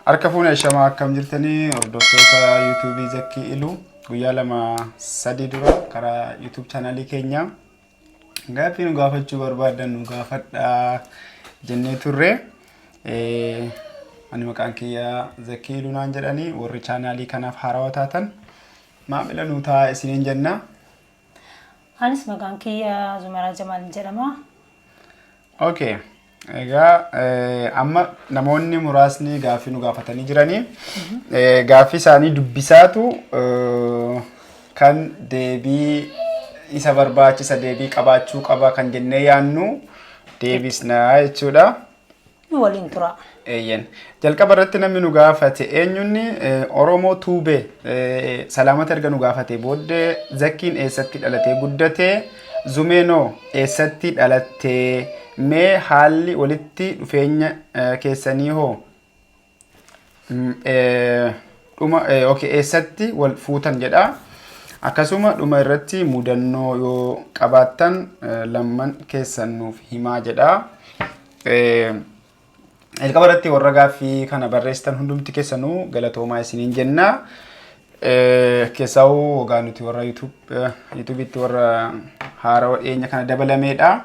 Harka fuune shamaa, akkam jirtanii hordoftoota YouTubeii Zakkii Iluu? Guyyaa 2-3 dura karaa YouTube channelii keenya gaaffii nu gaafachuu barbaadan nu gaafadhaa jennee turre. Ani maqaan kiyya Zakkii Iluu naan jedhanii, warri channelii kanaaf haarawaa taatan maamila nuu ta'a isiniin jenna. Anis maqaan kiyya Zumaraa Jamaal jedhama. Okay. Egaa amma namoonni muraasni gaaffii nu gaafatanii jiranii. Gaaffii isaanii dubbisaatu kan deebii isa barbaachisa, deebii qabaachuu qaba kan jennee yaannu deebisnaa jechuudha. Nu waliin tura. Eeyyen. Jalqaba irratti namni nu gaafate eenyunni? Oromoo Tuubee salaamata erga nu gaafate booddee, Zakkiin eessatti dhalatee guddate? Zumeenoo eessatti dhalattee? Mee haalli walitti dhufeenya keessanii hoo? Dhuma okay, eessatti wal fuutan jedha. Akkasuma dhuma irratti mudannoo yoo qabaattan lamman keessan nuuf himaa jedha. Jalqaba irratti warra gaaffii kana barreessitan hundumti keessanuu galatoomaa isiniin jenna. Keessaa'uu ogaa nuti warra YouTubeitti warra haarawa dhiyeenya kana dabalameedha.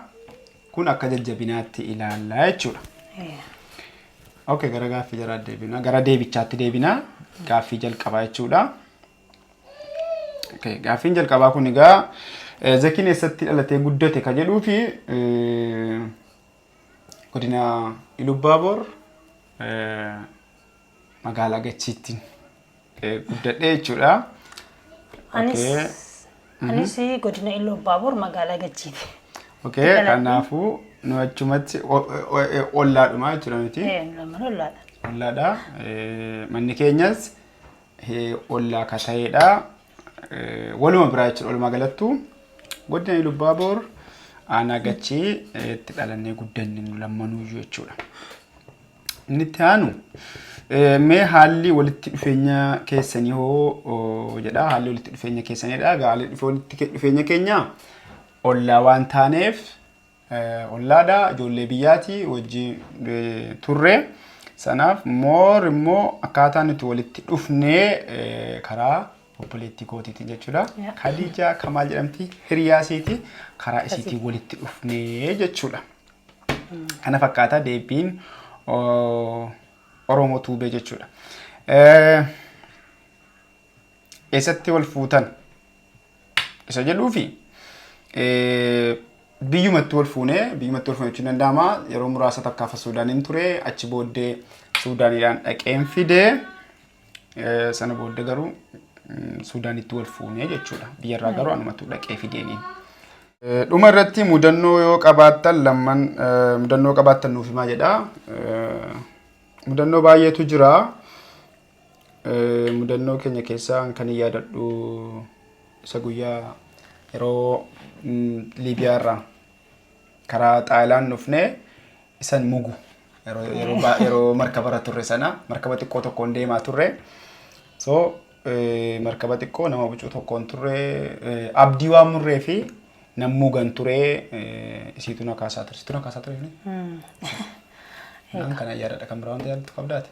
Kun akka jajjabinaatti ilaalla jechuudha. Okay, gara gaaffii jaraa deebina. Gara deebichaatti deebina. Gaaffii jalqabaa jechuudha. Okay, gaaffiin jalqabaa kun egaa Zakiin eessatti dhalatee guddate ka jedhuu fi godina Ilubbaaboor magaalaa Gachiitti guddadhe jechuudha. Anis godina Iluu Abbaaboor magaalaa Gachiiti. Okay, kanaafuu nu achumatti ollaadhuma jechuudha miti. Lamaan ollaadha. Ollaadha. Manni keenyas ollaa ka ta'edha. Waluma biraa jechuudha, walumaa galattu godina Ilubbaaboor aanaa Gachii itti dhalannee guddanne nu lammanuuyyuu jechuudha. Inni itti aanu mee haalli walitti dhufeenya keessanii hoo jedha. Haalli walitti dhufeenya keessaniidha. Haalli walitti dhufeenya keenya ollaa waan taaneef, ollaadha, ijoollee biyyaati, wajjin turre. Sanaaf moor immoo akkaataa nuti walitti dhufnee karaa obboleettii kootiitiin jechuudha. Khadijaa Kamaal jedhamti, hiriyaa isiiti, karaa isiitiin walitti dhufnee jechuudha. Kana fakkaata deebiin Oromoo Tuubee jechuudha. Eessatti wal fuutan isa jedhuufi biyyumatti wal fuunee, biyyumatti wal fuunee jechuun danda'ama. Yeroo muraasa takkaaf Suudaaniin ture, achi booddee Suudaaniidhaan dhaqeen fidee, sana booddee garuu Suudaanitti wal fuunee jechuudha. Biyyarraa garuu anumatu dhaqee fideeniin. Dhuma irratti mudannoo yoo qabaattan lamman mudannoo qabaattan nuuf himaa jedha. Mudannoo baay'eetu jira. Mudannoo keenya keessaa kan hin yaadadhu isa guyyaa yeroo Liibiyaa irraa karaa Xaayilaan dhufnee isan mugu yeroo markaba irra turre sana, markaba xiqqoo tokkoon deemaa turre. So markaba xiqqoo nama bucuu tokkoon turre, abdii waan murree fi nam mugan ture, isiitu na kaasaa ture. Isiitu na kaasaa ture. Naan kana yaadadha, kan biraa wanta yaadattu qabdaate?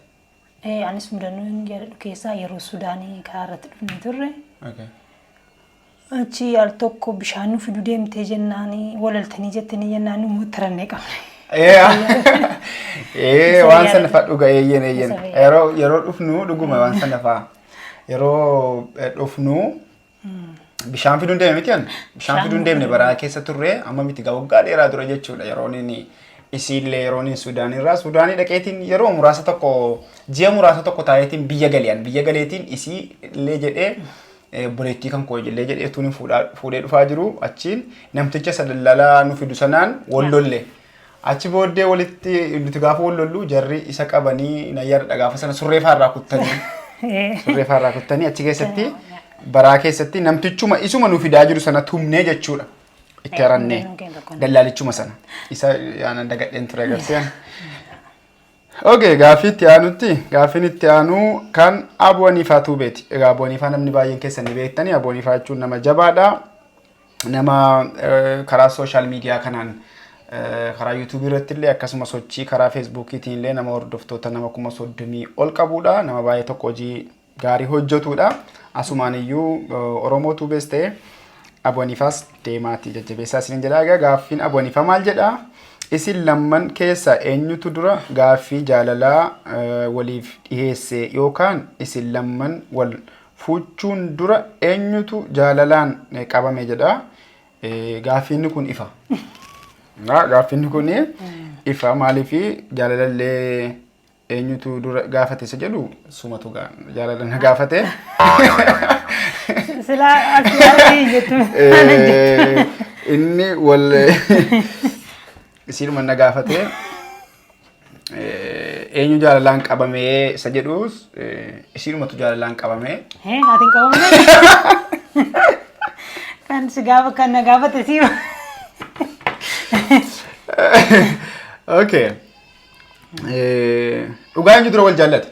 Anis mudannoo hin yaadadhu keessaa yeroo Sudaanii karaa irratti dhufnee turre. Achi al tokko bishaan nu fiduu deemtee jennaanii walaltanii jettanii jennaan nu muttarannee qabne. Ee, waan sana fa'a dhuga, eeyyen eeyyen. Yeroo dhufnu dhuguma waan sana fa'a. Yeroo dhufnu bishaan fiduun deeme miti an. Bishaan fiduun deemne, baraa keessa turre, amma miti gaa, waggaa dheeraa dura jechuudha, yeroon inni isiillee yeroon inni Suudaanirraa Suudaanii dhaqeetiin yeroo muraasa tokko, ji'a muraasa tokko taa'eetiin biyya galee, an biyya galeetiin isii illee jedhee obboleettii kan koo illee jedhee tuun fuudhee dhufaa jiru, achiin namticha isa daldalaa nu fidu sanaan wal lolle. Achi booddee walitti nuti gaafa wal lollu jarri isa qabanii, na yaadadha, gaafa sana surree faarraa kuttanii. Surree faarraa kuttanii achi keessatti baraa keessatti namtichuma isuma nu fidaa jiru sana tumnee jechuudha. Itti harannee dallaalichuma sana. Isa yaanan dagadheen ture agartee. Okay, gaaffii itti aanutti, gaaffiin itti aanu kan Abu Haniifaa Tuubeeti. Egaa Abu Haniifaa namni baay'een keessan ni beektani. Abu Haniifaa jechuun nama jabaadha. Nama karaa social media kanaan Karaa yuutuubii irratti illee akkasuma sochii karaa feesbuukiitiin illee nama hordoftoota nama 30,000 ol qabudha. Nama baay'ee tokko hojii gaarii hojjetudha. Asumaan iyyuu Oromoo Tuubees ta'e Abu Haniifaas deemaatii jajjabeessaa isiniin jedha. Egaa gaaffiin Abu Haniifaa maal jedha? Isin lamman keessa eenyutu dura gaaffii jaalalaa waliif dhiheesse yookaan isin lamman wal fuuchuun dura eenyutu jaalalaan qabame jedha. Gaaffiin kun ifa. Gaaffiin kun ifa, maaliif jaalalallee eenyutu dura gaafate isa jedhu sumatu jaalala na gaafate. Silaa asii asii jettu. Inni wal isiinuma na gaafate. Eenyu jaalalaan qabamee isa jedhus isiinumatu jaalalaan qabamee. Hee, ati hin qabamne? Kan si gaafa kan na gaafate si. Okay. Dhugaa eenyu dura wal jaallate?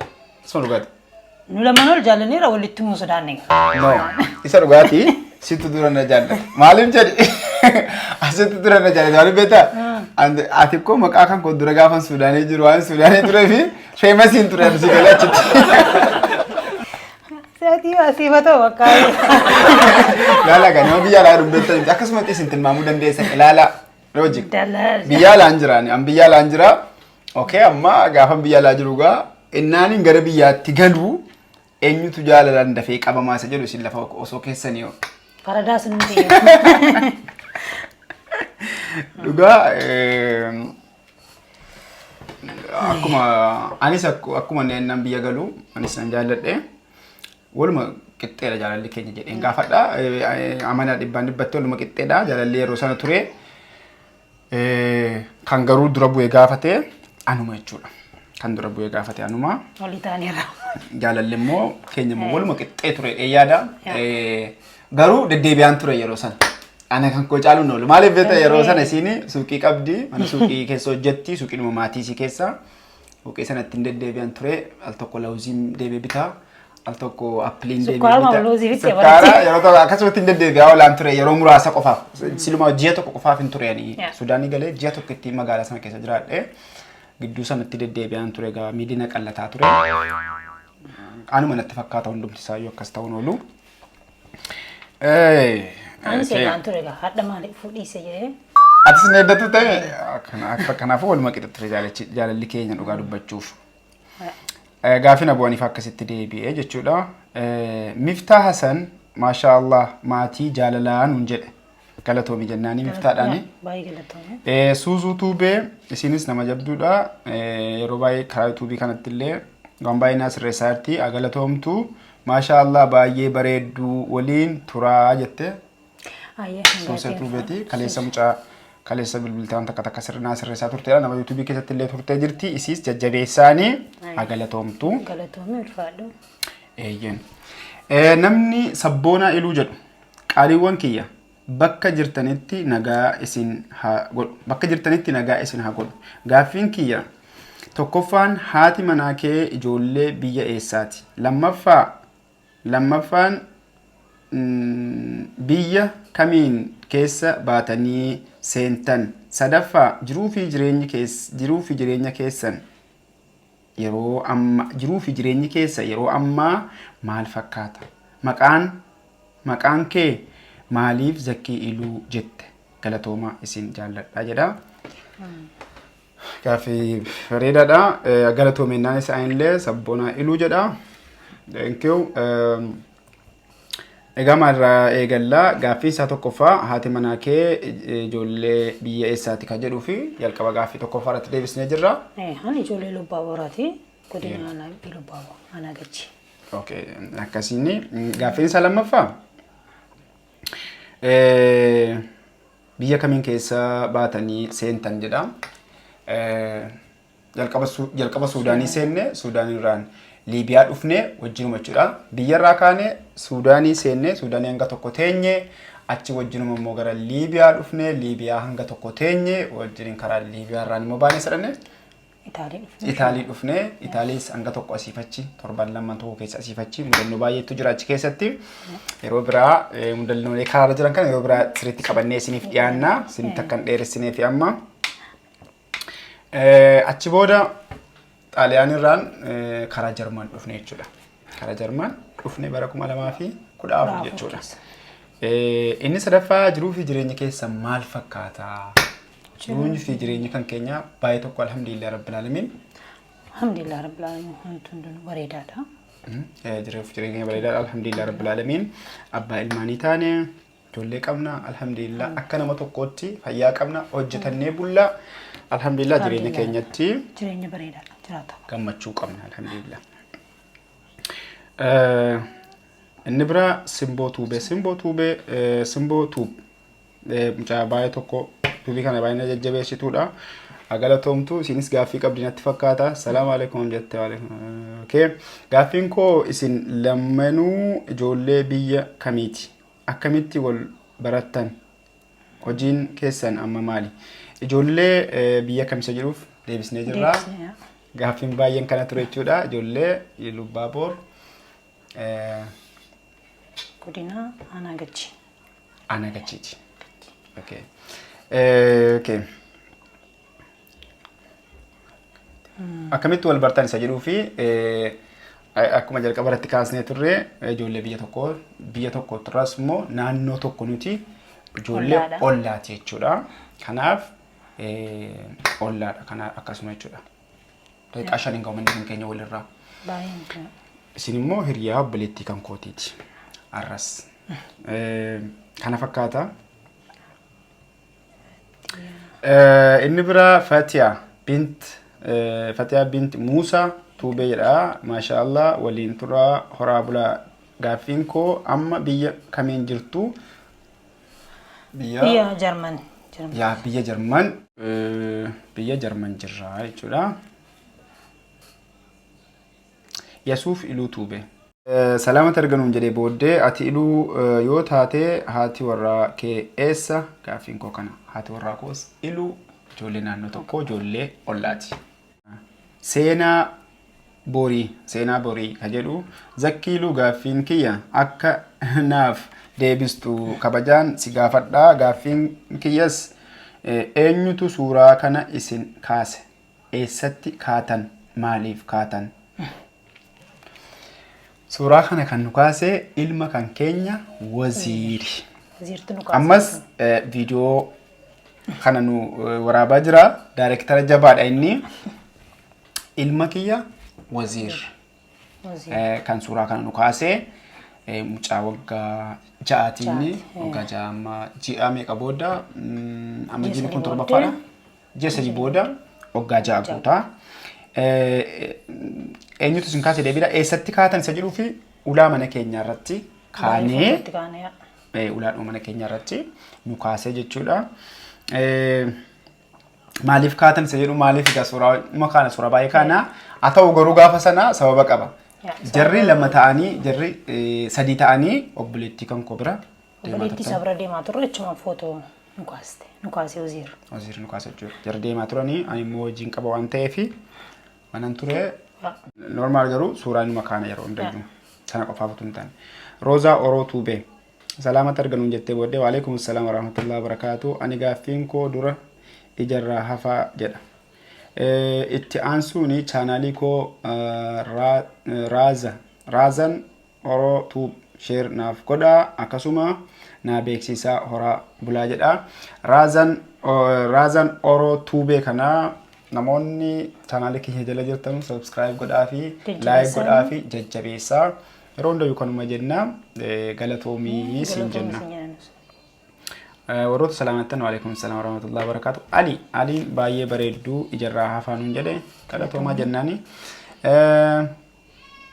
Isuma dhugaati. Nu lamaan ol jaallanneera, walitti himuu sodaanne. No. Isa dhugaatii situ dura na jaallate. Maaliif jedhi? Asitti dura na jaallate. Maaliif beektaa? Ati koo maqaa kan koo dura gaafan Suudaanii jiru waan Suudaanii turee fi famousiin ture ani si galee achitti. Saatii asii batoo bakka. Ilaala gaa, nama biyya alaa jiru beektan akkasumatti isin tilmaamuu dandeessan, ilaala. Logic. Biyya alaan jira ani biyya alaan jira. Okay, amma gaafan biyya alaa jiru gaa innaanin gara biyyaatti galu eenyutu jaalalaan dafee qabamaa isa jedhu isin lafa osoo keessanii hoo. Faradaa sun ta'e. Dhugaa akkuma anis akkuma nan biyya galu anis nan jaalladhe, waluma qixxeedha jaalalli keenya jedheen gaafadha. Amana dhibbaan dhibbatti waluma qixxeedha jaalalli yeroo sana ture. Kan garuu dura bu'ee gaafate anuma jechuudha. Kan dura bu'ee gaafate anuma. Walii ta'aniirra. Jaalalli immoo keenya immoo waluma qixxee ture yaada. Garuu deddeebi'aan ture yeroo sana. Ana kan koo caaluun oolu. Maaliif beektaa, yeroo sana isiin suuqii qabdi. Mana suuqii keessa hojjetti. Suuqiidhuma maatii isii keessa. Suuqii sana ittiin deddeebi'an ture. Al tokko lawuziin deebi'ee bitaa. Al tokko appiliin deebi'ee Sukkaaruma bitaa. loozii bittee Sukkaara baratti. yeroo tokko akkasumatti hin deddeebi'aa oolaan ture yeroo muraasa qofaaf. Siluma ji'a tokko qofaaf hin ture ani. Sudaanii galee ji'a tokko itti magaalaa sana keessa jiraadhe. Gidduu sanatti deddeebi'aan ture, egaa miidhina qallataa ture. Anuma natti fakkaata, hundumti isaayyuu akkas ta'uun oolu. Anis eegaan ture egaa hadha maaliif fuudhiise jedhee. Atis na eeddatu ta'e kanaafuu waluma qixa ture jaalalli keenya dhugaa dubbachuuf. Gaaffiin Abu Haniif akkasitti deebi'ee jechuudha. Miftaa Hasan, maashaa Allah, maatii jaalalaa nuun jedhe. Galatoomi jennaanii Miftaadhaani. Baay'ee galatoome. Suuzuu Tuubee, isinis nama jabduudha. Yeroo baay'ee karaa yuutuubii kanatti illee waan baay'ee naa sirreessaa jirti. Galatoomtu. Maashaa Allah, baay'ee bareedduu, waliin turaa jette. Ayyee. Suusee Tuubeeti. Kaleessa mucaa kaleessa bilbiltaan takka takka sirnaa sirreessaa turteedha. Nama yuutuubii keessatti illee turtee jirti. Isiis jajjabeessaanii galatoomtu. Galatoome, ulfaadhu. Eeyyeen. Namni Sabboonaa Iluu jedhu, qaaliiwwan kiyya, bakka jirtanitti nagaa isin haa godhu. Bakka jirtanitti nagaa isin haa godhu. Gaaffiin kiyya tokkoffaan, haati manaa kee ijoollee biyya eessaati? Lammaffaan, biyya kamiin keessa baatanii seentan? Sadaffaa, jiruu fi jireenya keessan yeroo amma jiruu fi jireenyi keessa yeroo ammaa maal fakkaata? Maqaan kee maaliif Zakkii Iluu jette? Galatoomaa, isin jaalladha jedha. Gaaffii bareedaadha. Galatoomennaan isaanillee Sabboonaa Iluu jedha. Thank you. Egaa maalirraa eegallaa? Gaaffii isaa tokkoffaa, haati manaa kee ijoollee biyya eessaati kan jedhuu fi jalqaba gaaffii tokkoffaa irratti deebisnee jirra. Ani ijoollee Lubbaa Boraati. Godina aanaa Lubbaa Aanaa Gachi. Okay, akkasiin gaaffiin isaa lammaffaa biyya kamiin keessa baatanii seentan jedha. Jalqaba Suudaanii seenne, Suudaaniirraan Liibiyaa dhufne wajjinuma jechuudha. Biyyarraa kaane Suudaanii seenne, Suudaanii hanga tokko teenye, achi wajjinuma immoo gara Liibiyaa dhufne, Liibiyaa hanga tokko teenye, wajjiniin karaa Liibiyaarraan immoo baanee sadhanne. Itaalii dhufne. Itaalii dhufne, Itaaliis hanga tokko asiifachi torban lama tokko keessa asiifachi mudannoo baay'eetu jira achi keessatti. Yeroo biraa mudannoolee karaarra jiran kana yeroo biraa sirriitti qabannee isiniif dhiyaanna. Isinitti akka hin dheeressinee fi amma. Achi booda Xaaliyaan irraan karaa Jarman dhufne jechuudha. Karaa Jarman dhufne bara 2014 jechuudha. Keessa. Inni sadaffaa, jiruu fi jireenya keessa maal fakkaata? Jiruun fi jireenyi kan keenya baay'ee tokko, alhamdulillah rabbil alamin. Alhamdulillah rabbil alamin, wanti hundinuu bareedaadha. Jiruu fi jireenya bareedaadha, alhamdulillah rabbil alamin. Abbaa ilmaanii taane, ijoollee qabna, alhamdulillah. Akka nama tokkootti fayyaa qabna, hojjetannee bulla, alhamdulillah, jireenya keenyatti Jireenya bareedaadha jiraata. gammachuu qabna, alhamdulillah. Inni biraa Simboo Tuubee. Simboo Tuubee, Simboo Tuub, mucaa baay'ee tokko tuubii kana baay'ee jajjabeessituudha. Galatoomtu, isinis gaaffii qabdi natti fakkaata. Salaamu alaikum jette. Okay. Gaaffiin koo, isin lammanuu ijoollee biyya kamiiti? Akkamitti wal barattan? Hojiin keessan amma maali? Ijoollee biyya kamisa jedhuuf deebisnee jirra. Deebisnee. Gaaffiin baay'een kana ture jechuudha. Ijoollee Lubbaaboor Godina Aanaa Gachii. Aanaa Gachiiti. Okay. Okay. Akkamitti wal bartan isa jedhuu fi akkuma jalqaba irratti kaasnee turre, ijoollee biyya tokko, biyya tokko turras immoo naannoo tokko, nuti ijoollee Ollaadha. ollaati jechuudha. Kanaaf ollaadha, kana akkasuma jechuudha. Daqiiqaa 5 hin ga'u manni kan keenya walirraa. Baay'ee. Isin immoo hiriyaa obboleettii kan kootiiti. Arras. Kana fakkaata. Inni biraa Fatiyaa bint Muusaa Tuubee jedha. Maasha Allah, waliin turaa, horaa bulaa. Gaaffiin koo, amma biyya kamiin jirtu? Biyya Biyya Jarman. Jarman. Yaa, biyya Jarman, biyya Jarman jirra jechuudha. Yasuuf Iluu Tuube. Salaamata arganuun jedhee booddee, ati Iluu yoo taate haati warraa kee eessa? Gaaffiin koo kana. Haati warraa koos Iluu, ijoollee naannoo tokko, ijoollee ollaati. Seenaa Borii, Seenaa Borii ka jedhu, Zakkiiluu, gaaffiin kiyya akka naaf deebistu kabajaan si gaafadhaa. Gaaffiin kiyyas, eenyutu suuraa kana isin kaase? Eessatti kaatan? Maaliif kaatan? Suuraa kana kan nu kaase ilma kan keenya Waziiri. Waziirtu nu kaase. Ammas viidiyoo kana nu waraabaa jira. Daayirektara jabaadha inni. Ilma kiyya Waziir Waziir. Kan suuraa kana nu kaase, mucaa waggaa 6tiin. 6ti. Waggaa 6, amma ji'a meeqa booda, amma Ji'a ji'i kun 3 torbaffaadha. booddee. Ji'a 3 booda waggaa 6 guutaa. Eenyutu isin kaase deebiidha. Eessatti kaatan isa jedhuu fi ulaa mana keenyaa irratti kaanee Baay'ee kaanee. Ulaadhuma mana keenya irratti nu kaasee jechuudha. Maaliif kaatan isa jedhu, maaliif egaa suuraa dhuma kaana, suuraa baay'ee kaana, haa ta'u garuu gaafa sana sababa qaba. Yaa, Jarri lama ta'anii, jarri sadii ta'anii obboleettii kan koo bira deemaa Obboleettii turtan. isaa bira deemaa turre, achuma footoo nu kaaste. Nu kaasee Waziir. Waziirri nu kaase jechuudha. Jarri deemaa turanii, ani immoo hojiin qaba waan ta'eef manan ture. Normal garuu suuraa inuma kaana yeroo hundayyuu. Sana qofaaf utuu hin taane. Roozaa Oroo Tuubee. Salaamata arganuun jettee booddee, waalaikum salaam warahmatullahi wabarakaatu. Ani gaaffiin koo dura ijarraa hafaa jedha. Itti aansuun chaanaalii koo Raaza Raazan Oroo Tuub share naaf godhaa, akkasuma naa beeksisaa, horaa bulaa jedha. Raazan Oroo Tuubee kana namoonni chaanaalii kiyya jala jirtan subscribe godhaa fi like Jajjabeessaa. godhaa fi jajjabeessaa. Yeroo hundayyuu kanuma jenna, galatoomii siin jenna. Galatoomii siin jenna. Warroota salaamattan, waalaikum salaam warahmatullahi wabarakatuh. Ali Aliin baay'ee bareedduu, ijarraa hafaa nuun jedhe, galatoomaa jennaani.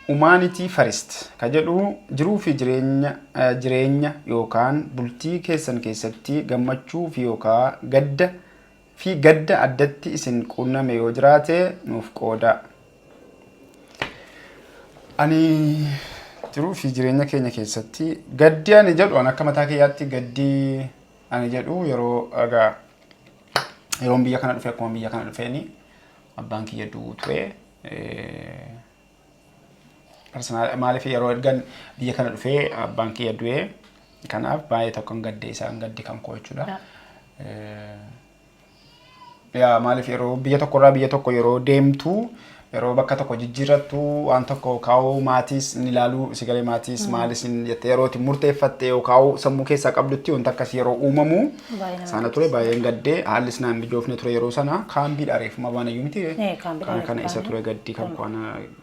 Humanity First ka jedhu, jiruu fi jireenya yookaan bultii keessan keessatti gammachuu fi yookaan gadda fi gadda addatti isin quunname yoo jiraate nuuf qooda. Ani jiruu fi jireenya keenya keessatti gaddi ani jedhu, ani akka mataa kiyyaatti gaddi ani jedhu, yeroo egaa yeroon biyya kana dhufe, akkuma biyya kana dhufeeni abbaan kiyya du'uu ture. Maaliif, yeroo ergan biyya kana dhufee abbaan kiyya du'ee, kanaaf baay'ee tokkon gadde, isaan gaddi kan koo jechuudha. Yaa, maaliif yeroo biyya tokkorraa biyya tokko yeroo deemtu, yeroo bakka tokko jijjiirrattu, waan tokko kaa'uu maatiis ni ilaaluu si galee, maatiis maalis hin jettee yeroo itti murteeffatte yookaan sammuu keessaa qabdutti wanta akkasii yeroo uumamu Baay'ee nama sana ture. Baay'een gaddee, haallis naan mijoofne ture yeroo sana. Kaambiidha reefuma baana iyyuu miti. Ee, kaambiidha Kana kana reefu isa baane. ture gaddii kan kwaana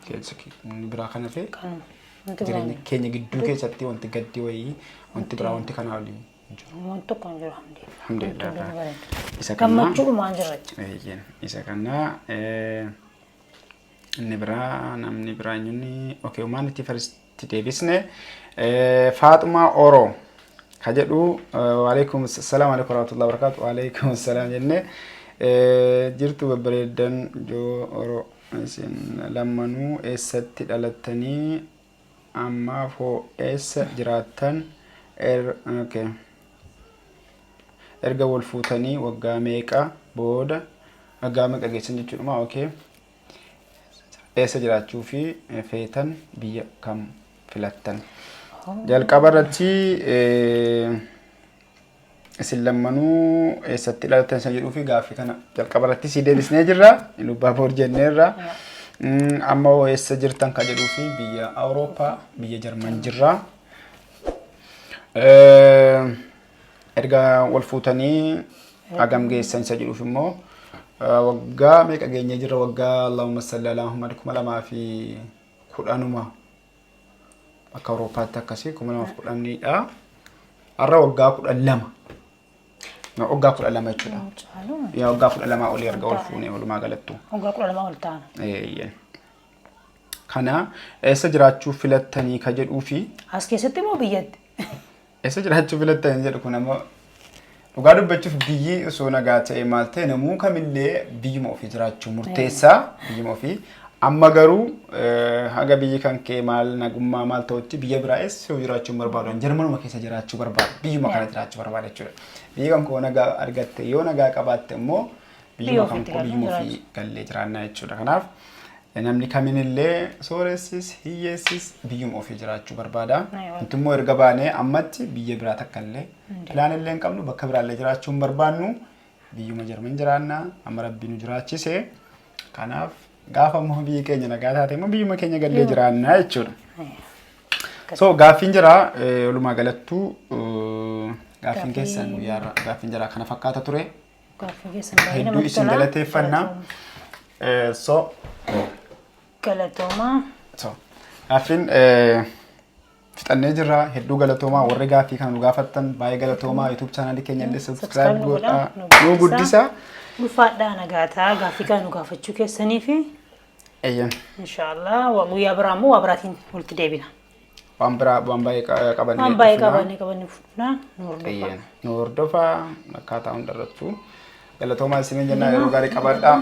keessa inni biraa kana ta'e Kanuma. Wanti jireenya biraan keenya gidduu keessatti wanti gaddi wayii, wanti biraa, wanti kanaa olii hin jiru. Wanti tokko hin jiru, alhamdulillah. Alhamdulillah. Wanti hundinuu bareeda. Isa kana Gammachuudhumaan jirra jechuudha. Eeyyeen, isa kana inni biraa, namni biraa eenyuun? Okay, humanity first deebisne. Faaxumaa Oro ka jedhu, waalaikum salaam alaikum warahmatullahi wabarakatuh, waalaikum salaam jenne. Jirtu babbareeddan joo Oro, isin lammanuu eessatti dhalattanii, ammaaf hoo eessa jiraattan? Okay. Erga wal fuutanii waggaa meeqa booda, waggaa meeqa geessan jechuudha? Okay. Eessa jiraachuu fi feetan, biyya kam filattan? Jalqaba irratti isin lammanuu eessatti dhalattan isa jedhuu fi gaaffii kana jalqaba irratti si deebisnee jirra. Lubbaa jenneerra. Amma hoo eessa jirtan ka jedhuu fi biyya Awurooppaa, biyya Jarman jirra. Erga wal fuutanii hagam geessan isa jedhuuf immoo waggaa meeqa geenyee jirra? Waggaa, Allahumma salli ala Muhammad, 2010, akka Awurooppaatti akkasii 2010dha. Har'a waggaa 12. Waggaa 12 jechuudha. Caalu. Yaa, waggaa 12 olii erga wal fuunee walumaa galattu. Waggaa 12 ol ta'an. Eeyyee. Kana eessa jiraachuu filattanii ka jedhuu fi As keessatti moo biyyatti? Eessa jiraachuu filattanii jedhu kun ammoo, dhugaa dubbachuuf, biyyi osoo nagaa ta'e maal ta'e, namuu kamillee biyyuma ofii jiraachuu murteessaa, biyyuma ofii. Amma garuu haga biyyi kan kee maal nagummaa maal ta'utti biyya biraa eessa jiraachuu hin barbaadu. Jarmanuma keessa jiraachuu barbaadu. Biyyuma kana jiraachuu barbaada jechuudha. Biyyi kan koo nagaa argatte, yoo nagaa qabaatte immoo biyyuma kan ofiitti koo biyyuma galuu. Ofii gallee jiraannaa jechuudha. Kanaaf namni kaminillee, sooressis hiyyeessis, biyyuma ofii jiraachuu barbaada. Aywa. Nuti immoo erga baanee ammatti biyya biraa takka illee plan illee hin qabnu, bakka biraallee jiraachuu hin barbaannu, biyyuma Jarman jiraanna amma rabbi nu jiraachise. Kanaaf gaafa immoo biyyi keenya nagaa taate immoo biyyuma keenya gallee jiraannaa jechuudha. So gaaffiin jira, walumaa galattuu gaaffiin keessan guyyaarra gaaffiin jira kana fakkaata ture. Gaaffii keessan baay'ee Hedduu namatti isin tola. galateeffanna. So Galatoomaa. So gaaffiin fixannee jirra. Hedduu galatoomaa, warri gaaffii kana nu gaafattan baay'ee galatoomaa. YouTube chaanalii keenya illee subscribe godhaa, nu guddisa. Ulfaadhaa, nagaataa, gaaffii kana nu gaafachuu keessanii fi Eeyyan. Inshaallah guyyaa biraa immoo waa biraatiin walitti deebina. Waan biraa, waan baay'ee qabannee Waan baay'ee dhufna. qabannee fudhnaa, nu hordofaa. Eeyyan. Nu hordofaa akkaataa hundarrattuu. Galatoomaa isiniin jennaa, yeroo gaarii qabaadhaa.